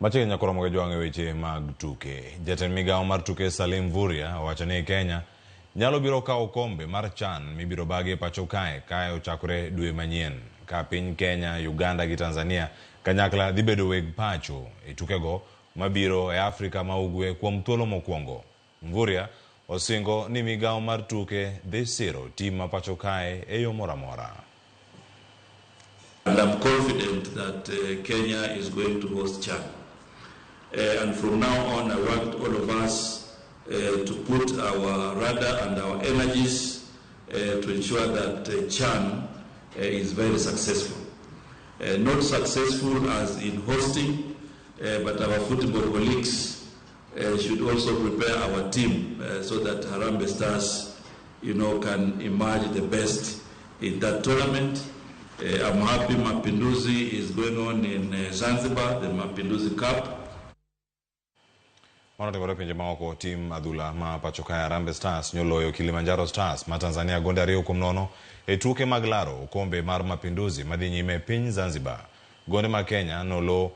Machiegni nyaka romo gi jwang' e weche mag tuke. Jatend migawo mar tuke Salim Mvurya owacho ni Kenya nyalo biro kawo okombe mar CHAN mibiro bagi e pacho kae kae ochakore dwe manyien ka piny Kenya, Uganda gi Tanzania kanyakla dhi bedo weg pacho e tukego mabiro e Afrika ma Ugwe kuom thuolo mokwongo. Mvurya osingo ni migawo mar tuke dhi siro tim ma pacho kae e yo moro amora. And I'm confident that Kenya is going to host CHAN. And from now on, I want all of us to put our radar and our energies to ensure that CHAN is very successful. Not successful as in hosting, but our football colleagues should also prepare our team so that Harambee Stars can emerge the best in that tournament. I'm happy Mapinduzi is going on in Zanzibar, the Mapinduzi Cup. Mano timore pinje maoko. Tim adhula ma pacho kae Harambee Stars nyoloyo Kilimanjaro Stars ma Tanzania gonde 2-0 e tuke mag laro okombe mar Mapinduzi madhi nyime e piny Zanzibar. Gonde mag Kenya nolo.